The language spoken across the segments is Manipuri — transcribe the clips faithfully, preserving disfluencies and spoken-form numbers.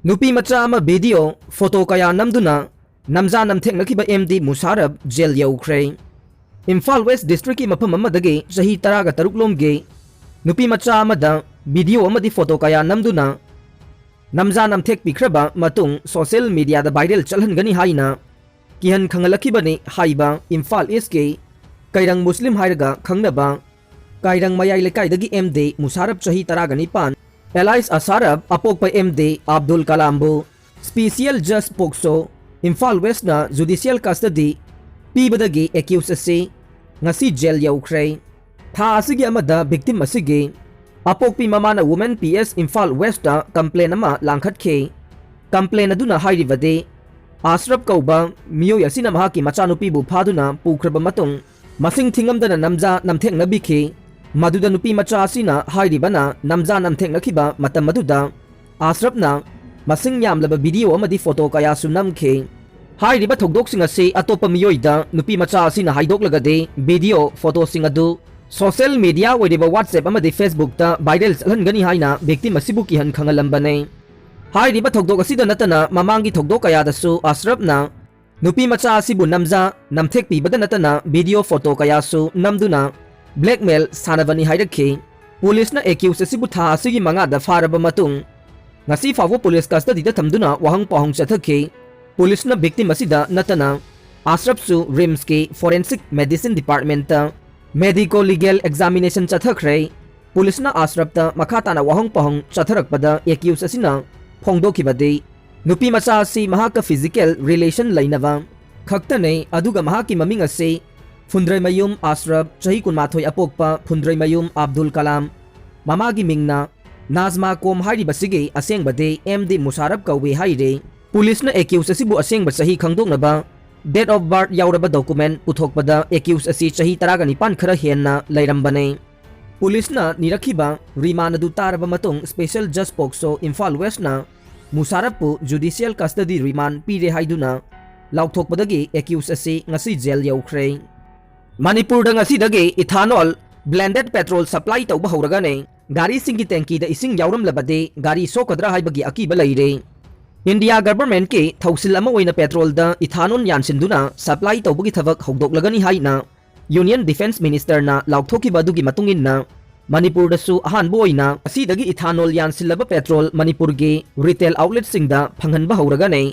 ꯅꯨꯄꯤ ꯃꯆꯥ ꯑꯃ ꯚꯤꯗꯤꯑꯣ, ꯐꯣꯇꯣ ꯀꯌꯥ ꯅꯝꯗꯨꯅ ꯅꯝꯖꯥ ꯅꯝꯊꯦꯛꯅꯈꯤꯕ ꯑꯦꯝ ꯗꯤ ꯃꯨꯁꯥꯔꯞ ꯖꯦꯜ ꯌꯧꯈ꯭ꯔꯦ꯫ ꯏꯝꯐꯥꯜ ꯋꯦꯁ ꯗꯤꯁꯇ꯭ꯔꯤꯛꯀꯤ ꯃꯐꯝ ꯑꯃꯗꯒꯤ ꯆꯍꯤ ꯇꯔꯥꯒ ꯇꯔꯨꯛ ꯂꯣꯝꯒꯤ ꯅꯨꯄꯤ ꯃꯆꯥ ꯑꯃꯗ ꯚꯤꯗꯤꯑꯣ ꯑꯃꯗꯤ ꯐꯣꯇꯣ ꯀꯌꯥ ꯅꯝꯗꯨꯅ ꯅꯝꯖꯥ ꯅꯝꯊꯦꯛꯄꯤꯈ꯭ꯔꯕ ꯃꯇꯨꯡ ꯁꯣꯁꯤꯌꯦꯜ ꯃꯤꯗꯤꯌꯥꯗ ꯚꯥꯏꯔꯦꯜ ꯆꯠꯍꯟꯒꯅꯤ ꯍꯥꯏꯅ ꯀꯤꯍꯟ ꯈꯪꯍꯜꯂꯛꯈꯤꯕꯅꯤ ꯍꯥꯏꯕ ꯏꯝꯐꯥꯜ ꯏꯁꯀꯤ ꯀꯩꯔꯪ ꯃꯨꯁꯂꯤꯝ ꯍꯥꯏꯔꯒ ꯈꯪꯅꯕ ꯀꯥꯏꯔꯪ ꯃꯌꯥꯏ ꯂꯩꯀꯥꯏꯗꯒꯤ ꯑꯦꯝ ꯗꯤ ꯃꯨꯁꯥꯔꯞ ꯆꯍꯤ ꯇꯔꯥꯒ ꯅꯤꯄꯥꯟ, ꯑꯦꯂꯥꯏꯁ ꯑꯁꯥꯔꯞ ꯑꯄꯣꯛꯄ ꯑꯦꯝ ꯗꯤ ꯑꯕꯗꯨꯜ ꯀꯂꯥꯝꯕꯨ ꯁ꯭ꯄꯤꯁꯤꯌꯦꯜ ꯖꯁ ꯄꯣꯛꯁꯣ ꯏꯝꯐꯥꯜ ꯋꯦꯁꯅ ꯖꯨꯗꯤꯁꯤꯌꯦꯜ ꯀꯁꯇꯗꯤ ꯄꯤꯕꯗꯒꯤ ꯑꯦꯀ꯭ꯌꯨꯁ ꯑꯁꯤ ꯉꯁꯤ ꯖꯦꯜ ꯌꯧꯈ꯭ꯔꯦ꯫ ꯊꯥ ꯑꯁꯤꯒꯤ ꯑꯃꯗ ꯚꯤꯛꯇꯤꯝ ꯑꯁꯤꯒꯤ ꯑꯄꯣꯛꯄꯤ ꯃꯃꯥꯅ women P S Imphal west complain ꯑꯃ ꯂꯥꯡꯈꯠꯈꯤ꯫ ꯀꯝꯄ꯭ꯂꯦꯟ ꯑꯗꯨꯅ ꯍꯥꯏꯔꯤꯕꯗꯤ, ꯑꯁꯔꯞ ꯀꯧꯕ ꯃꯤꯑꯣꯏ ꯑꯁꯤꯅ ꯃꯍꯥꯛꯀꯤ ꯃꯆꯥꯅꯨꯄꯤꯕꯨ ꯐꯥꯗꯨꯅ ꯄꯨꯈ꯭ꯔꯕ ꯃꯇꯨꯡ ꯃꯁꯤꯡ ꯊꯤꯉꯝꯗꯅ ꯅꯝꯖꯥ ꯅꯝꯊꯦꯛꯅꯕꯤꯈꯤ꯫ ꯃꯗꯨꯗ ꯅꯨꯄꯤ ꯃꯆꯥ ꯑꯁꯤꯅ ꯍꯥꯏꯔꯤꯕꯅ ꯅꯝꯖꯥ ꯅꯝꯊꯦꯛꯅꯈꯤꯕ ꯃꯇꯝ ꯑꯗꯨꯗ ꯑꯁꯔꯞꯅ ꯃꯁꯤꯡ ꯌꯥꯝꯂꯕ ꯚꯤꯗꯤꯑꯣ ꯑꯃꯗꯤ ꯐꯣꯇꯣ ꯀꯌꯥꯁꯨ ꯅꯝꯈꯤ꯫ ꯍꯥꯏꯔꯤꯕ ꯊꯧꯗꯣꯛꯁꯤꯡ ꯑꯁꯤ ꯑꯇꯣꯞꯄ ꯃꯤꯑꯣꯏꯗ ꯅꯨꯄꯤ ꯃꯆꯥ ꯑꯁꯤꯅ ꯍꯥꯏꯗꯣꯛꯂꯒꯗꯤ ꯚꯤꯗꯤꯑꯣ, ꯐꯣꯇꯣꯁꯤꯡ ꯑꯗꯨ ꯁꯣꯁꯤꯌꯦꯜ ꯃꯤꯗꯤꯌꯥ ꯑꯣꯏꯔꯤꯕ WhatsApp ꯑꯃꯗꯤ Facebook-ꯇ ꯚꯥꯏꯔꯦꯜ ꯆꯠꯍꯟꯒꯅꯤ ꯍꯥꯏꯅ ꯚꯤꯛꯇꯤꯝ ꯑꯁꯤꯕꯨ ꯀꯤꯍꯟ ꯈꯪꯍꯜꯂꯝꯕꯅꯤ꯫ ꯍꯥꯏꯔꯤꯕ ꯊꯧꯗꯣꯛ ꯑꯁꯤꯗ ꯅꯠꯇꯅ ꯃꯃꯥꯡꯒꯤ ꯊꯧꯗꯣꯛ ꯀꯌꯥꯗꯁꯨ ꯑꯁꯔꯞꯅ ꯅꯨꯄꯤ ꯃꯆꯥ ꯑꯁꯤꯕꯨ ꯅꯝꯖꯥ ꯅꯝꯊꯦꯛꯄꯤꯕꯗ ꯅꯠꯇꯅ ꯚꯤꯗꯤꯑꯣ, ꯐꯣꯇꯣ ꯀꯌꯥꯁꯨ ꯅꯝꯗꯨꯅ ꯕ꯭ꯂꯦꯛꯃꯦꯜ ꯁꯥꯟꯅꯕꯅꯤ ꯍꯥꯏꯔꯛꯈꯤ꯫ ꯄꯨꯂꯤꯁꯅ ꯑꯦꯀ꯭ꯌꯨꯁ ꯑꯁꯤꯕꯨ ꯊꯥ ꯑꯁꯤꯒꯤ ꯃꯉꯥꯗ ꯐꯥꯔꯕ ꯃꯇꯨꯡ ꯉꯁꯤ ꯐꯥꯎꯕ ꯄꯨꯂꯤꯁ ꯀꯁꯇꯗꯤꯗ ꯊꯝꯗꯨꯅ ꯋꯥꯍꯪ ꯄꯥꯎꯍꯪ ꯆꯠꯊꯈꯤ꯫ ꯄꯨꯂꯤꯁꯅ ꯚꯤꯛꯇꯤꯝ ꯑꯁꯤꯗ ꯅꯠꯇꯅ ꯑꯁꯔꯞꯁꯨ ꯔꯤꯝꯁꯀꯤ forensic medicine department medico legal examination ꯆꯠꯊꯈ꯭ꯔꯦ꯫ ꯄꯨꯂꯤꯁꯅ ꯑꯁꯔꯞꯇ ꯃꯈꯥ ꯇꯥꯅ ꯋꯥꯍꯪ ꯄꯥꯎꯍꯪ ꯆꯠꯊꯔꯛꯄꯗ ꯑꯦꯀ꯭ꯌꯨꯁ ꯑꯁꯤꯅ ꯐꯣꯡꯗꯣꯛꯈꯤꯕꯗꯤ, ꯅꯨꯄꯤ ꯃꯆꯥ ꯑꯁꯤ ꯃꯍꯥꯛꯀ ꯐꯤꯖꯤꯀꯦꯜ ꯔꯤꯂꯦꯁꯟ ꯂꯩꯅꯕ ꯈꯛꯇꯅꯦ, ꯑꯗꯨꯒ ꯃꯍꯥꯛꯀꯤ ꯃꯃꯤꯡ ꯑꯁꯤ ꯐꯨꯟꯗ꯭ꯔꯩꯃꯌꯨꯝ ꯑꯁꯔꯞ, ꯆꯍꯤ ꯀꯨꯟꯃꯥꯊꯣꯏ ꯑꯄꯣꯛꯄ ꯐꯨꯟꯗ꯭ꯔꯩꯃꯌꯨꯝ ꯑꯕꯗꯨꯜ ꯀꯂꯥꯝ, ꯃꯃꯥꯒꯤ ꯃꯤꯡꯅ ꯅꯥꯖꯃꯥ ꯀꯣꯝ ꯍꯥꯏꯔꯤꯕꯁꯤꯒꯤ ꯑꯁꯦꯡꯕꯗꯤ ꯑꯦꯝ ꯗꯤ ꯃꯨꯁꯥꯔꯞ ꯀꯧꯏ ꯍꯥꯏꯔꯤ꯫ ꯄꯨꯂꯤꯁꯅ ꯑꯦꯀ꯭ꯌꯨꯁ ꯑꯁꯤꯕꯨ ꯑꯁꯦꯡꯕ ꯆꯍꯤ ꯈꯪꯗꯣꯛꯅꯕ date of birth ꯌꯥꯎꯔꯕ ꯗꯣꯀꯨꯃꯦꯟ ꯄꯨꯊꯣꯛꯄꯗ ꯑꯦꯀ꯭ꯌꯨꯁ ꯑꯁꯤ ꯆꯍꯤ ꯇꯔꯥꯒ ꯅꯤꯄꯥꯟ ꯈꯔ ꯍꯦꯟꯅ ꯂꯩꯔꯝꯕꯅꯤ꯫ ꯄꯨꯂꯤꯁꯅ ꯅꯤꯔꯛꯈꯤꯕ ꯔꯤꯃꯥꯟ ꯑꯗꯨ ꯇꯥꯔꯕ ꯃꯇꯨꯡ ꯁ꯭ꯄꯦꯁꯦꯜ ꯖꯁ ꯄꯣꯛꯁꯣ ꯏꯝꯐꯥꯜ ꯋꯦꯁꯅ ꯃꯨꯁꯥꯔꯞꯄꯨ ꯖꯨꯗꯤꯁꯤꯌꯦꯜ ꯀꯁꯇꯗꯤ ꯔꯤꯃꯥꯟ ꯄꯤꯔꯦ ꯍꯥꯏꯗꯨꯅ ꯂꯥꯎꯊꯣꯛꯄꯗꯒꯤ ꯑꯦꯀ꯭ꯌꯨꯁ ꯑꯁꯤ ꯉꯁꯤ ꯖꯦꯜ ꯌꯧꯈ꯭ꯔꯦ꯫ ꯃꯅꯤꯄꯨꯔꯗ ꯉꯁꯤꯗꯒꯤ ꯏꯊꯥꯅꯣꯜ ꯕ꯭ꯂꯦꯟꯗꯦꯗ ꯄꯦꯇ꯭ꯔꯣꯜ ꯁꯄ꯭ꯂꯥꯏ ꯇꯧꯕ ꯍꯧꯔꯒꯅꯤ꯫ ꯒꯥꯔꯤꯁꯤꯡꯒꯤ ꯇꯦꯡꯀꯤꯗ ꯏꯁꯤꯡ ꯌꯥꯎꯔꯝꯂꯕꯗꯤ ꯒꯥꯔꯤ ꯁꯣꯛꯀꯗ꯭ꯔꯥ ꯍꯥꯏꯕꯒꯤ ꯑꯀꯤꯕ ꯂꯩꯔꯦ꯫ ꯏꯟꯗꯤꯌꯥ ꯒꯚꯔꯟꯃꯦꯟꯠꯀꯤ ꯊꯧꯁꯤꯜ ꯑꯃ ꯑꯣꯏꯅ ꯄꯦꯇ꯭ꯔꯣꯜꯗ ꯏꯊꯥꯅꯣꯜ ꯌꯥꯟꯁꯤꯟꯗꯨꯅ ꯁꯄ꯭ꯂꯥꯏ ꯇꯧꯕꯒꯤ ꯊꯕꯛ ꯍꯧꯗꯣꯛꯂꯒꯅꯤ ꯍꯥꯏꯅ ꯌꯨꯅꯤꯌꯟ ꯗꯤꯐꯦꯟꯁ ꯃꯤꯅꯤꯁꯇꯔꯅ ꯂꯥꯎꯊꯣꯛꯈꯤꯕ ꯑꯗꯨꯒꯤ ꯃꯇꯨꯡ ꯏꯟꯅ, ꯃꯅꯤꯄꯨꯔꯗꯁꯨ ꯑꯍꯥꯟꯕ ꯑꯣꯏꯅ ꯑꯁꯤꯗꯒꯤ ꯏꯊꯥꯅꯣꯜ ꯌꯥꯟꯁꯤꯜꯂꯕ ꯄꯦꯇ꯭ꯔꯣꯜ ꯃꯅꯤꯄꯨꯔꯒꯤ ꯔꯤꯇꯦꯜ ꯑꯥꯎꯠꯂꯦꯠꯁꯤꯡꯗ ꯐꯪꯍꯟꯕ ꯍꯧꯔꯒꯅꯤ꯫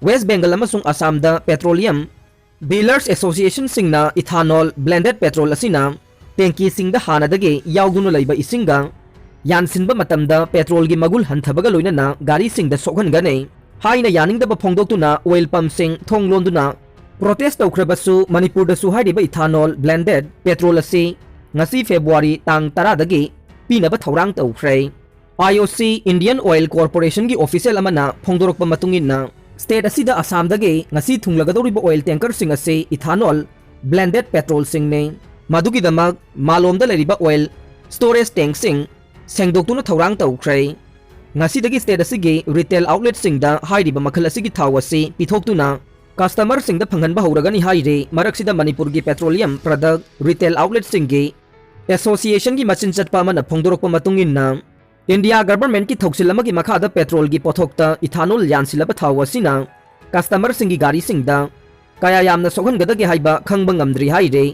ꯋꯦꯁ ꯕꯦꯡꯒꯜ ꯑꯃꯁꯨꯡ ꯑꯁꯥꯝꯗ ꯄꯦꯇ꯭ꯔꯣꯂꯤꯌꯝ ꯗꯤꯂꯔꯁ ꯑꯦꯁꯣꯁꯤꯌꯦꯁꯟꯁꯤꯡꯅ ꯏꯊꯥꯅꯣꯜ ꯕ꯭ꯂꯦꯟꯗꯦꯗ ꯄꯦꯇ꯭ꯔꯣꯜ ꯑꯁꯤꯅ ꯇꯦꯡꯀꯤꯁꯤꯡꯗ ꯍꯥꯟꯅꯗꯒꯤ ꯌꯥꯎꯗꯨꯅ ꯂꯩꯕ ꯏꯁꯤꯡꯒ ꯌꯥꯟꯁꯤꯟꯕ ꯃꯇꯝꯗ ꯄꯦꯇ꯭ꯔꯣꯜꯒꯤ ꯃꯒꯨꯟ ꯍꯟꯊꯕꯒ ꯂꯣꯏꯅꯅ ꯒꯥꯔꯤꯁꯤꯡꯗ ꯁꯣꯛꯍꯟꯒꯅꯤ ꯍꯥꯏꯅ ꯌꯥꯅꯤꯡꯗꯕ ꯐꯣꯡꯗꯣꯛꯇꯨꯅ ꯑꯣꯏꯜ ꯄꯝꯁꯤꯡ ꯊꯣꯡ ꯂꯣꯟꯗꯨꯅ ꯄ꯭ꯔꯣꯇꯦꯁ ꯇꯧꯈ꯭ꯔꯕꯁꯨ, ꯃꯅꯤꯄꯨꯔꯗꯁꯨ ꯍꯥꯏꯔꯤꯕ ꯏꯊꯥꯅꯣꯜ ꯕ꯭ꯂꯦꯟꯗꯦꯗ ꯄꯦꯇ꯭ꯔꯣꯜ ꯑꯁꯤ ꯉꯁꯤ ꯐꯦꯕ꯭ꯔꯨꯋꯥꯔꯤ ꯇꯥꯡ ꯇꯔꯥꯗꯒꯤ ꯄꯤꯅꯕ ꯊꯧꯔꯥꯡ ꯇꯧꯈ꯭ꯔꯦ꯫ ꯑꯥꯏ ꯑꯣ ꯁꯤ ꯏꯟꯗꯤꯌꯟ ꯑꯣꯏꯜ ꯀꯣꯔꯄꯣꯔꯦꯁꯟꯒꯤ ꯑꯣꯐꯤꯁꯤꯌꯦꯜ ꯑꯃꯅ ꯐꯣꯡꯗꯣꯔꯛꯄ ꯃꯇꯨꯡ ꯏꯟꯅ, ꯁ꯭ꯇꯦꯠ ꯑꯁꯤꯗ ꯑꯁꯥꯝꯗꯒꯤ ꯉꯁꯤ ꯊꯨꯡꯂꯒꯗꯧꯔꯤꯕ ꯑꯣꯏꯜ ꯇꯦꯡꯀꯔꯁꯤꯡ ꯑꯁꯤ ꯏꯊꯥꯅꯣꯜ ꯕ꯭ꯂꯦꯟꯗꯦꯗ ꯄꯦꯇ꯭ꯔꯣꯜꯁꯤꯡꯅꯤ꯫ ꯃꯗꯨꯒꯤꯗꯃꯛ ꯃꯥꯂꯣꯝꯗ ꯂꯩꯔꯤꯕ ꯑꯣꯏꯜ ꯁ꯭ꯇꯣꯔꯦꯖ ꯇꯦꯡꯛꯁꯤꯡ ꯁꯦꯡꯗꯣꯛꯇꯨꯅ ꯊꯧꯔꯥꯡ ꯇꯧꯈ꯭ꯔꯦ꯫ ꯉꯁꯤꯗꯒꯤ ꯁ꯭ꯇꯦꯠ ꯑꯁꯤꯒꯤ ꯔꯤꯇꯦꯜ ꯑꯥꯎꯠꯂꯦꯠꯁꯤꯡꯗ ꯍꯥꯏꯔꯤꯕ ꯃꯈꯜ ꯑꯁꯤꯒꯤ ꯊꯥꯎ ꯑꯁꯤ ꯄꯤꯊꯣꯛꯇꯨꯅ ꯀꯁꯇꯃꯔꯁꯤꯡꯗ ꯐꯪꯍꯟꯕ ꯍꯧꯔꯒꯅꯤ ꯍꯥꯏꯔꯤ꯫ ꯃꯔꯛꯁꯤꯗ ꯃꯅꯤꯄꯨꯔꯒꯤ ꯄꯦꯇ꯭ꯔꯣꯂꯤꯌꯝ ꯄ꯭ꯔꯗꯛ ꯔꯤꯇꯦꯜ ꯑꯥꯎꯠꯂꯦꯠꯁꯤꯡꯒꯤ ꯑꯦꯁꯣꯁꯤꯌꯦꯁꯟꯒꯤ ꯃꯆꯤꯟ ꯆꯠꯄ ꯑꯃꯅ ꯐꯣꯡꯗꯣꯔꯛꯄ ꯃꯇꯨꯡ ꯏꯟꯅ, ꯏꯟꯗꯤꯌꯥ ꯒꯚꯔꯟꯃꯦꯟꯠꯀꯤ ꯊꯧꯁꯤꯜ ꯑꯃꯒꯤ ꯃꯈꯥꯗ ꯄꯦꯇ꯭ꯔꯣꯜꯒꯤ ꯄꯣꯠꯊꯣꯛꯇ ꯏꯊꯥꯅꯣꯜ ꯌꯥꯟꯁꯤꯜꯂꯕ ꯊꯥꯎ ꯑꯁꯤꯅ ꯀꯁꯇꯃꯔꯁꯤꯡꯒꯤ ꯒꯥꯔꯤꯁꯤꯡꯗ ꯀꯌꯥ ꯌꯥꯝꯅ ꯁꯣꯛꯍꯟꯒꯗꯒꯦ ꯍꯥꯏꯕ ꯈꯪꯕ ꯉꯝꯗ꯭ꯔꯤ ꯍꯥꯏꯔꯤ꯫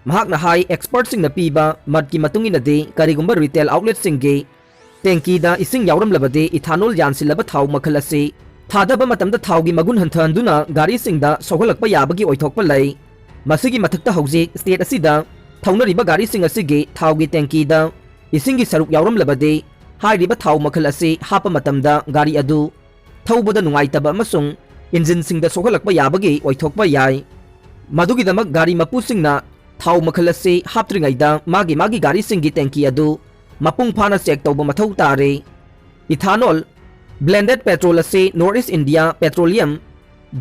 ꯃꯍꯥꯛꯅ ꯍꯥꯏ, ꯑꯦꯛꯁꯄꯔꯠꯁꯤꯡꯅ ꯄꯤꯕ ꯃꯠꯀꯤ ꯃꯇꯨꯡ ꯏꯟꯅꯗꯤ, ꯀꯔꯤꯒꯨꯝꯕ ꯔꯤꯇꯦꯜ ꯑꯥꯎꯠꯂꯦꯠꯁꯤꯡꯒꯤ ꯇꯦꯡꯀꯤꯗ ꯏꯁꯤꯡ ꯌꯥꯎꯔꯝꯂꯕꯗꯤ, ꯏꯊꯥꯅꯣꯜ ꯌꯥꯟꯁꯤꯜꯂꯕ ꯊꯥꯎ ꯃꯈꯜ ꯑꯁꯤ ꯊꯥꯗꯕ ꯃꯇꯝꯗ ꯊꯥꯎꯒꯤ ꯃꯒꯨꯟ ꯍꯟꯊꯍꯟꯗꯨꯅ ꯒꯥꯔꯤꯁꯤꯡꯗ ꯁꯣꯛꯍꯜꯂꯛꯄ ꯌꯥꯕꯒꯤ ꯑꯣꯏꯊꯣꯛꯄ ꯂꯩ꯫ ꯃꯁꯤꯒꯤ ꯃꯊꯛꯇ, ꯍꯧꯖꯤꯛ ꯁ꯭ꯇꯦꯠ ꯑꯁꯤꯗ ꯊꯧꯅꯔꯤꯕ ꯒꯥꯔꯤꯁꯤꯡ ꯑꯁꯤꯒꯤ ꯊꯥꯎꯒꯤ ꯇꯦꯡꯀꯤꯗ ꯏꯁꯤꯡꯒꯤ ꯁꯔꯨꯛ ꯌꯥꯎꯔꯝꯂꯕꯗꯤ, ꯍꯥꯏꯔꯤꯕ ꯊꯥꯎ ꯃꯈꯜ ꯑꯁꯤ ꯍꯥꯞꯄ ꯃꯇꯝꯗ ꯒꯥꯔꯤ ꯑꯗꯨ ꯊꯧꯕꯗ ꯅꯨꯡꯉꯥꯏꯇꯕ ꯑꯃꯁꯨꯡ ꯏꯟꯖꯤꯟꯁꯤꯡꯗ ꯁꯣꯛꯍꯜꯂꯛꯄ ꯌꯥꯕꯒꯤ ꯑꯣꯏꯊꯣꯛꯄ ꯌꯥꯏ꯫ ꯃꯗꯨꯒꯤꯗꯃꯛ ꯒꯥꯔꯤ ꯃꯄꯨꯁꯤꯡꯅ ꯊꯥꯎ ꯃꯈꯜ ꯑꯁꯤ ꯍꯥꯞꯇ꯭ꯔꯤꯉꯩꯗ ꯃꯥꯒꯤ ꯃꯥꯒꯤ ꯒꯥꯔꯤꯁꯤꯡꯒꯤ ꯇꯦꯡꯀꯤ ꯑꯗꯨ ꯃꯄꯨꯡ ꯐꯥꯅ ꯆꯦꯛ ꯇꯧꯕ ꯃꯊꯧ ꯇꯥꯔꯦ꯫ ꯏꯊꯥꯅꯣꯜ ꯕ꯭ꯂꯦꯟꯗꯦꯗ ꯄꯦꯇ꯭ꯔꯣꯜ ꯑꯁꯤ ꯅꯣꯔꯠ ꯏꯁ ꯏꯟꯗꯤꯌꯥ ꯄꯦꯇ꯭ꯔꯣꯂꯤꯌꯝ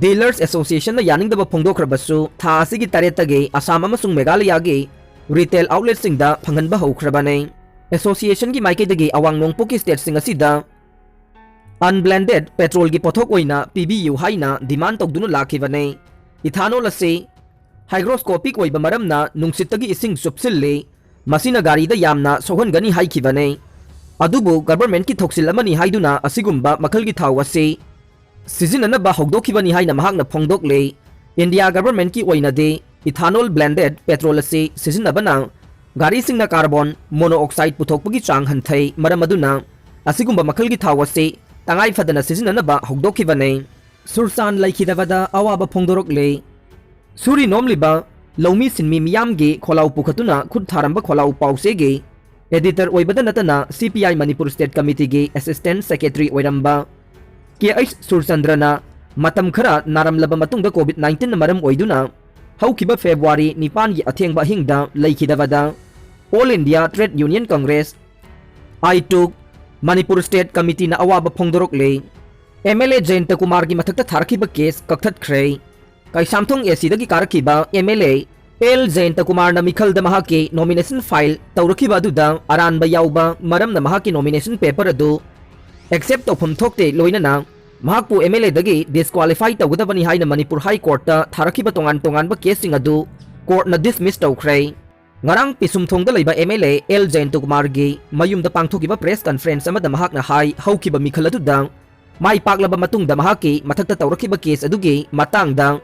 ꯗꯤꯂꯔꯁ ꯑꯦꯁꯣꯁꯤꯌꯦꯁꯟꯅ ꯌꯥꯅꯤꯡꯗꯕ ꯐꯣꯡꯗꯣꯛꯈ꯭ꯔꯕꯁꯨ, ꯊꯥ ꯑꯁꯤꯒꯤ ꯇꯔꯦꯠꯇꯒꯤ ꯑꯁꯥꯝ ꯑꯃꯁꯨꯡ ꯃꯦꯘꯥꯂꯌꯥꯒꯤ ꯔꯤꯇꯦꯜ ꯑꯥꯎꯠꯂꯦꯠꯁꯤꯡꯗ ꯐꯪꯍꯟꯕ ꯍꯧꯈ꯭ꯔꯕꯅꯤ꯫ ꯑꯦꯁꯣꯁꯤꯌꯦꯁꯟꯒꯤ ꯃꯥꯏꯀꯩꯗꯒꯤ ꯑꯋꯥꯡ ꯅꯣꯡꯄꯣꯛꯀꯤ ꯁ꯭ꯇꯦꯠꯁꯤꯡ ꯑꯁꯤꯗ ꯑꯟꯕ꯭ꯂꯦꯟꯗꯦꯗ ꯄꯦꯇ꯭ꯔꯣꯜꯒꯤ ꯄꯣꯠꯊꯣꯛ ꯑꯣꯏꯅ ꯄꯤꯕꯤꯌꯨ ꯍꯥꯏꯅ ꯗꯤꯃꯥꯟ ꯇꯧꯗꯨꯅ ꯂꯥꯛꯈꯤꯕꯅꯤ꯫ ꯏꯊꯥꯅꯣꯜ ꯑꯁꯤ ꯍꯥꯏꯒ꯭ꯔꯣꯁꯀꯣꯄꯤꯛ ꯑꯣꯏꯕ ꯃꯔꯝꯅ ꯅꯨꯡꯁꯤꯠꯇꯒꯤ ꯏꯁꯤꯡ ꯆꯨꯞꯁꯤꯜꯂꯤ꯫ ꯃꯁꯤꯅ ꯒꯥꯔꯤꯗ ꯌꯥꯝꯅ ꯁꯣꯛꯍꯟꯒꯅꯤ ꯍꯥꯏꯈꯤꯕꯅꯤ꯫ ꯑꯗꯨꯕꯨ governmentꯀꯤ ꯊꯧꯁꯤꯜ ꯑꯃꯅꯤ ꯍꯥꯏꯗꯨꯅ ꯑꯁꯤꯒꯨꯝꯕ ꯃꯈꯜꯒꯤ ꯊꯥꯎ ꯑꯁꯤ ꯁꯤꯖꯤꯟꯅꯅꯕ ꯍꯧꯗꯣꯛꯈꯤꯕꯅꯤ ꯍꯥꯏꯅ ꯃꯍꯥꯛꯅ ꯐꯣꯡꯗꯣꯛꯂꯤ꯫ India governmentꯀꯤ ꯑꯣꯏꯅꯗꯤ ethanol blended petrol ꯑꯁꯤ ꯁꯤꯖꯤꯟꯅꯕꯅ ꯒꯥꯔꯤꯁꯤꯡꯅ carbon monoxide ꯄꯨꯊꯣꯛꯄꯒꯤ ꯆꯥꯡ ꯍꯟꯊꯩ, ꯃꯔꯝ ꯑꯗꯨꯅ ꯑꯁꯤꯒꯨꯝꯕ ꯃꯈꯜꯒꯤ ꯊꯥꯎ ꯑꯁꯤ ꯇꯉꯥꯏ ꯐꯗꯅ ꯁꯤꯖꯤꯟꯅꯅꯕ ꯍꯧꯗꯣꯛꯈꯤꯕꯅꯤ꯫ ꯁꯨꯔꯆꯥꯟ ꯂꯩꯈꯤꯗꯕꯗ ꯑꯋꯥꯕ ꯐꯣꯡꯗꯣꯔꯛꯂꯤ꯫ ꯁꯨꯔꯤ ꯅꯣꯝꯂꯤꯕ ꯂꯧꯃꯤ ꯁꯤꯟꯃꯤ ꯃꯤꯌꯥꯝꯒꯤ ꯈꯣꯜꯂꯥꯎ ꯄꯨꯈꯠꯇꯨꯅ ꯈꯨꯠ ꯊꯥꯔꯝꯕ ꯈꯣꯜꯂꯥꯎ ꯄꯥꯎꯆꯦꯒꯤ editor ꯑꯣꯏꯕꯗ ꯅꯠꯇꯅ C P I Manipur State Committeeꯒꯤ assistant secretary ꯑꯣꯏꯔꯝꯕ K H ꯁꯨꯔꯆꯟꯗ꯭ꯔꯅ ꯃꯇꯝ ꯈꯔ ꯅꯥꯔꯝꯂꯕ ꯃꯇꯨꯡꯗ COVID nineteenꯅ ꯃꯔꯝ ꯑꯣꯏꯗꯨꯅ ꯍꯧꯈꯤꯕ February ꯅꯤꯄꯥꯟꯒꯤ ꯑꯊꯦꯡꯕ ꯑꯍꯤꯡꯗ ꯂꯩꯈꯤꯗꯕꯗ All India Trade Union Congress, ꯑꯥꯏꯇꯨꯛ, Manipur State Committeeꯅ ꯑꯋꯥꯕ ꯐꯣꯡꯗꯣꯔꯛꯂꯤ꯫ M L A ꯖꯌꯟꯇ ꯀꯨꯃꯥꯔꯒꯤ ꯃꯊꯛꯇ ꯊꯥꯔꯛꯈꯤꯕ case ꯀꯛꯊꯠꯈ꯭ꯔꯦ꯫ Keishamthong A Cꯗꯒꯤ ꯀꯥꯔꯛꯈꯤꯕ M L A L ꯖꯌꯟꯇ ꯀꯨꯃꯥꯔꯅ ꯃꯤꯈꯜꯗ ꯃꯍꯥꯛꯀꯤ nomination file ꯇꯧꯔꯛꯈꯤꯕ ꯑꯗꯨꯗ ꯑꯔꯥꯟꯕ ꯌꯥꯎꯕ ꯃꯔꯝꯅ ꯃꯍꯥꯛꯀꯤ nomination paper ꯑꯗꯨ accept ꯇꯧꯐꯝ ꯊꯣꯛꯇꯦ, ꯂꯣꯏꯅꯅ ꯃꯍꯥꯛꯄꯨ M L Aꯗꯒꯤ disqualify ꯇꯧꯒꯗꯕꯅꯤ ꯍꯥꯏꯅ Manipur High Courtꯇ ꯊꯥꯔꯛꯈꯤꯕ ꯇꯣꯉꯥꯟ ꯇꯣꯉꯥꯟꯕ caseꯁꯤꯡ ꯑꯗꯨ courtꯅ dismiss ꯇꯧꯈ꯭ꯔꯦ꯫ ꯉꯔꯥꯡ ꯄꯤꯁꯨꯝꯊꯣꯡꯗ ꯂꯩꯕ M L A L ꯖꯌꯟꯇ ꯀꯨꯃꯥꯔꯒꯤ ꯃꯌꯨꯝꯗ ꯄꯥꯡꯊꯣꯛꯈꯤꯕ press conference ꯑꯃꯗ ꯃꯍꯥꯛꯅ ꯍꯥꯏ, ꯍꯧꯈꯤꯕ ꯃꯤꯈꯜ ꯑꯗꯨꯗ ꯃꯥꯏ ꯄꯥꯛꯂꯕ ꯃꯇꯨꯡꯗ ꯃꯍꯥꯛꯀꯤ ꯃꯊꯛꯇ ꯇꯧꯔꯛꯈꯤꯕ case ꯑꯗꯨꯒꯤ ꯃꯇꯥꯡꯗ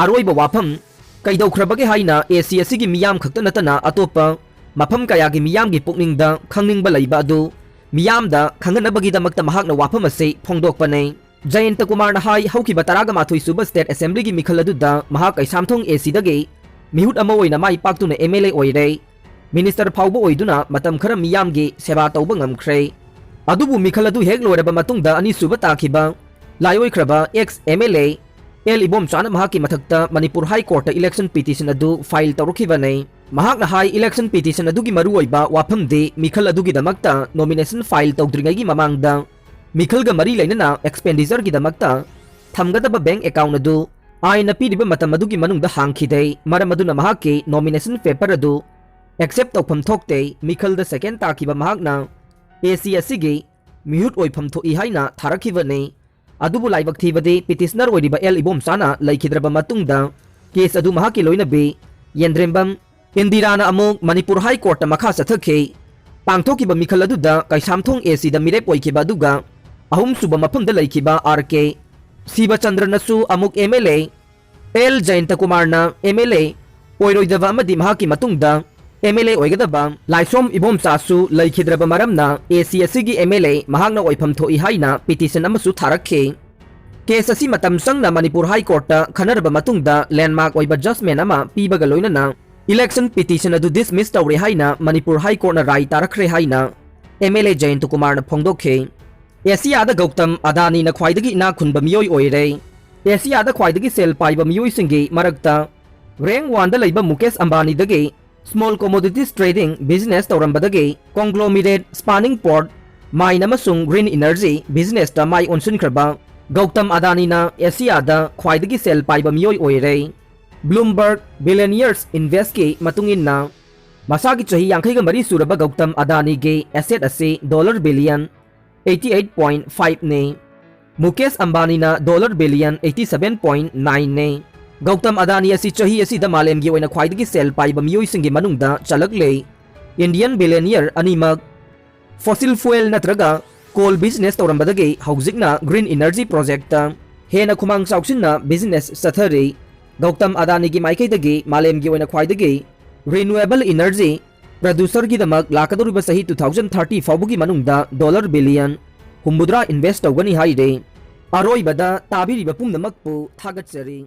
ꯑꯔꯣꯏꯕ ꯋꯥꯐꯝ ꯀꯩꯗꯧꯈ꯭ꯔꯕꯒꯦ ꯍꯥꯏꯅ A C ꯑꯁꯤꯒꯤ ꯃꯤꯌꯥꯝ ꯈꯛꯇ ꯅꯠꯇꯅ ꯑꯇꯣꯞꯄ ꯃꯐꯝ ꯀꯌꯥꯒꯤ ꯃꯤꯌꯥꯝꯒꯤ ꯄꯨꯛꯅꯤꯡꯗ ꯈꯪꯅꯤꯡꯕ ꯂꯩꯕ ꯑꯗꯨ ꯃꯤꯌꯥꯝꯗ ꯈꯪꯍꯟꯅꯕꯒꯤꯗꯃꯛꯇ ꯃꯍꯥꯛꯅ ꯋꯥꯐꯝ ꯑꯁꯤ ꯐꯣꯡꯗꯣꯛꯄꯅꯤ꯫ ꯖꯌꯟꯇ ꯀꯨꯃꯥꯔꯅ ꯍꯥꯏ, ꯍꯧꯈꯤꯕ ꯇꯔꯥꯒ ꯃꯥꯊꯣꯏ ꯁꯨꯕ State Assemblyꯒꯤ ꯃꯤꯈꯜ ꯑꯗꯨꯗ ꯃꯍꯥꯛ ꯀꯩꯁꯥꯝꯊꯣꯡ A Cꯗꯒꯤ ꯃꯤꯍꯨꯠ ꯑꯃ ꯑꯣꯏꯅ ꯃꯥꯏ ꯄꯥꯛꯇꯨꯅ M L A ꯑꯣꯏꯔꯦ꯫ Minister ꯐꯥꯎꯕ ꯑꯣꯏꯗꯨꯅ ꯃꯇꯝ ꯈꯔ ꯃꯤꯌꯥꯝꯒꯤ ꯁꯦꯕꯥ ꯇꯧꯕ ꯉꯝꯈ꯭ꯔꯦ꯫ ꯑꯗꯨꯕꯨ ꯃꯤꯈꯜ ꯑꯗꯨ ꯍꯦꯛ ꯂꯣꯏꯔꯕ ꯃꯇꯨꯡꯗ ꯑꯅꯤꯁꯨꯕ ꯇꯥꯈꯤꯕ ꯂꯥꯏꯑꯣꯏꯈ꯭ꯔꯕ ex M L A L ꯏꯕꯣꯝꯆꯥꯅ ꯃꯍꯥꯛꯀꯤ ꯃꯊꯛꯇ Manipur High Courtꯇ election petition ꯑꯗꯨ file ꯇꯧꯔꯛꯈꯤꯕꯅꯤ꯫ ꯃꯍꯥꯛꯅ ꯍꯥꯏ, election petition ꯑꯗꯨꯒꯤ ꯃꯔꯨꯑꯣꯏꯕ ꯋꯥꯐꯝꯗꯤ ꯃꯤꯈꯜ ꯑꯗꯨꯒꯤꯗꯃꯛꯇ nomination file ꯇꯧꯗ꯭ꯔꯤꯉꯩꯒꯤ ꯃꯃꯥꯡꯗ ꯃꯤꯈꯜꯒ ꯃꯔꯤ ꯂꯩꯅꯅ expenditureꯒꯤꯗꯃꯛꯇ ꯊꯝꯒꯗꯕ bank account ꯑꯗꯨ ꯑꯥꯏꯟꯅ ꯄꯤꯔꯤꯕ ꯃꯇꯝ ꯑꯗꯨꯒꯤ ꯃꯅꯨꯡꯗ ꯍꯥꯡꯈꯤꯗꯦ꯫ ꯃꯔꯝ ꯑꯗꯨꯅ ꯃꯍꯥꯛꯀꯤ nomination paper ꯑꯗꯨ accept ꯇꯧꯐꯝ ꯊꯣꯛꯇꯦ꯫ ꯃꯤꯈꯜꯗ second ꯇꯥꯈꯤꯕ ꯃꯍꯥꯛꯅ A C ꯑꯁꯤꯒꯤ ꯃꯤꯍꯨꯠ ꯑꯣꯏꯐꯝ ꯊꯣꯛꯏ ꯍꯥꯏꯅ ꯊꯥꯔꯛꯈꯤꯕꯅꯤ꯫ ꯑꯗꯨꯕꯨ ꯂꯥꯏꯕꯛ ꯊꯤꯕꯗꯤ petitioner ꯑꯣꯏꯔꯤꯕ L ꯏꯕꯣꯝꯆꯥꯅ ꯂꯩꯈꯤꯗ꯭ꯔꯕ ꯃꯇꯨꯡꯗ case ꯑꯗꯨ ꯃꯍꯥꯛꯀꯤ ꯂꯣꯏꯅꯕꯤ ꯌꯦꯟꯗ꯭ꯔꯦꯝꯕꯝ ꯏꯟꯗꯤꯔꯥꯅ ꯑꯃꯨꯛ ꯃꯅꯤꯄꯨꯔ ꯍꯥꯏ ꯀꯣꯔꯠꯇ ꯃꯈꯥ ꯆꯠꯊꯈꯤ꯫ ꯄꯥꯡꯊꯣꯛꯈꯤꯕ ꯃꯤꯈꯜ ꯑꯗꯨꯗ ꯀꯩꯁꯥꯝꯊꯣꯡ ꯑꯦ ꯁꯤꯗ ꯃꯤꯔꯦꯞ ꯑꯣꯏꯈꯤꯕ ꯑꯗꯨꯒ ꯑꯍꯨꯝꯁꯨꯕ ꯃꯐꯝꯗ ꯂꯩꯈꯤꯕ ꯑꯥꯔ ꯀꯦ ꯁꯤꯕꯆꯟꯗ꯭ꯔꯅꯁꯨ ꯑꯃꯨꯛ ꯑꯦꯝ ꯑꯦꯜ ꯑꯦ ꯑꯦꯜ ꯖꯌꯟꯇꯀꯨꯃꯥꯔꯅ ꯑꯦꯝ ꯑꯦꯜ ꯑꯦ ꯑꯣꯏꯔꯣꯏꯗꯕ ꯑꯃꯗꯤ ꯃꯍꯥꯛꯀꯤ ꯃꯇꯨꯡꯗ ꯑꯦꯝ ꯑꯦꯜ ꯑꯦ ꯑꯣꯏꯒꯗꯕ ꯂꯥꯏꯁꯣꯝ ꯏꯕꯣꯝꯆꯥꯁꯨ ꯂꯩꯈꯤꯗ꯭ꯔꯕ ꯃꯔꯝꯅ ꯑꯦ ꯁꯤ ꯑꯁꯤꯒꯤ ꯑꯦꯝ ꯑꯦꯜ ꯑꯦ ꯃꯍꯥꯛꯅ ꯑꯣꯏꯐꯝ ꯊꯣꯛꯏ ꯍꯥꯏꯅ ꯄꯤꯇꯤꯁꯟ ꯑꯃꯁꯨ ꯊꯥꯔꯛꯈꯤ꯫ ꯀꯦꯁ ꯑꯁꯤ ꯃꯇꯝ ꯆꯪꯅ ꯃꯅꯤꯄꯨꯔ ꯍꯥꯏ ꯀꯣꯔꯠꯇ ꯈꯟꯅꯔꯕ ꯃꯇꯨꯡꯗ ꯂꯦꯟꯗꯃꯥꯔꯛ ꯑꯣꯏꯕ ꯖꯖꯃꯦꯟ ꯑꯃ ꯄꯤꯕꯒ ꯂꯣꯏꯅꯅ ꯏꯂꯦꯛꯁꯟ ꯄꯤꯇꯤꯁꯟ ꯑꯗꯨ ꯗꯤꯁꯃꯤꯁ ꯇꯧꯔꯦ ꯍꯥꯏꯅ ꯃꯅꯤꯄꯨꯔ ꯍꯥꯏ ꯀꯣꯔꯠꯅ ꯔꯥꯏ ꯇꯥꯔꯛꯈ꯭ꯔꯦ ꯍꯥꯏꯅ ꯑꯦꯝ ꯑꯦꯜ ꯑꯦ ꯖꯌꯟꯇꯀꯨꯃꯥꯔꯅ ꯐꯣꯡꯗꯣꯛꯈꯤ꯫ ꯑꯦꯁꯤꯌꯥꯗ ꯒꯧꯇꯝ ꯑꯗꯥꯅꯤꯅ ꯈ꯭ꯋꯥꯏꯗꯒꯤ ꯏꯅꯥꯛ ꯈꯨꯟꯕ ꯃꯤꯑꯣꯏ ꯑꯣꯏꯔꯦ꯫ ꯑꯦꯁꯤꯌꯥꯗ ꯈ꯭ꯋꯥꯏꯗꯒꯤ ꯁꯦꯜ ꯄꯥꯏꯕ ꯃꯤꯑꯣꯏꯁꯤꯡꯒꯤ ꯃꯔꯛꯇ ꯔꯦꯡ ꯋꯥꯟꯗ ꯂꯩꯕ Mukesh ꯑꯝꯕꯥꯅꯤꯗꯒꯤ small commodities trading business ꯇꯧꯔꯝꯕꯗꯒꯤ conglomerate spanning pot, mine ꯑꯃꯁꯨꯡ green energy businessꯇ ꯃꯥꯏ ꯑꯣꯟꯁꯤꯟꯈ꯭ꯔꯕ ꯒꯧꯇꯝ ꯑꯗꯥꯅꯤꯅ ꯑꯦꯁꯤꯌꯥꯗ ꯈ꯭ꯋꯥꯏꯗꯒꯤ ꯁꯦꯜ ꯄꯥꯏꯕ ꯃꯤꯑꯣꯏ ꯑꯣꯏꯔꯦ꯫ Bloomberg Billionaires Investꯀꯤ ꯃꯇꯨꯡ ꯏꯟꯅ, ꯃꯁꯥꯒꯤ ꯆꯍꯤ ꯌꯥꯡꯈꯩꯒ ꯃꯔꯤ ꯁꯨꯔꯕ ꯒꯧꯇꯝ ꯑꯗꯥꯅꯤꯒꯤ asset ꯑꯁꯤ dollar billion eighty eight point five ꯅꯤ꯫ Mukesh ꯑꯝꯕꯥꯅꯤꯅ dollar billion eighty seven point nine ꯅꯤ꯫ ꯒꯧꯇꯝ ꯑꯗꯥꯅꯤ ꯑꯁꯤ ꯆꯍꯤ ꯑꯁꯤꯗ ꯃꯥꯂꯦꯝꯒꯤ ꯑꯣꯏꯅ ꯈ꯭ꯋꯥꯏꯗꯒꯤ ꯁꯦꯜ ꯄꯥꯏꯕ ꯃꯤꯑꯣꯏꯁꯤꯡꯒꯤ ꯃꯅꯨꯡꯗ ꯆꯜꯂꯛꯂꯦ꯫ Indian billionaire ꯑꯅꯤꯃꯛ fossil fuel ꯅꯠꯇ꯭ꯔꯒ coal business ꯇꯧꯔꯝꯕꯗꯒꯤ ꯍꯧꯖꯤꯛꯅ green energy projectꯇ ꯍꯦꯟꯅ ꯈꯨꯃꯥꯡ ꯆꯥꯎꯁꯤꯟꯅ business ꯆꯠꯊꯔꯤ꯫ ꯒꯧꯇꯝ ꯑꯗꯥꯅꯤꯒꯤ ꯃꯥꯏꯀꯩꯗꯒꯤ ꯃꯥꯂꯦꯝꯒꯤ ꯑꯣꯏꯅ ꯈ꯭ꯋꯥꯏꯗꯒꯤ renewable energy producerꯒꯤꯗꯃꯛ ꯂꯥꯛꯀꯗꯧꯔꯤꯕ ꯆꯍꯤ two thousand thirty ꯐꯥꯎꯕꯒꯤ ꯃꯅꯨꯡꯗ dollar billion ꯍꯨꯝꯐꯨꯇꯔꯥ invest ꯇꯧꯒꯅꯤ ꯍꯥꯏꯔꯦ꯫ ꯑꯔꯣꯏꯕꯗ ꯇꯥꯕꯤꯔꯤꯕ ꯄꯨꯝꯅꯃꯛꯄꯨ ꯊꯥꯒꯠꯆꯔꯤ꯫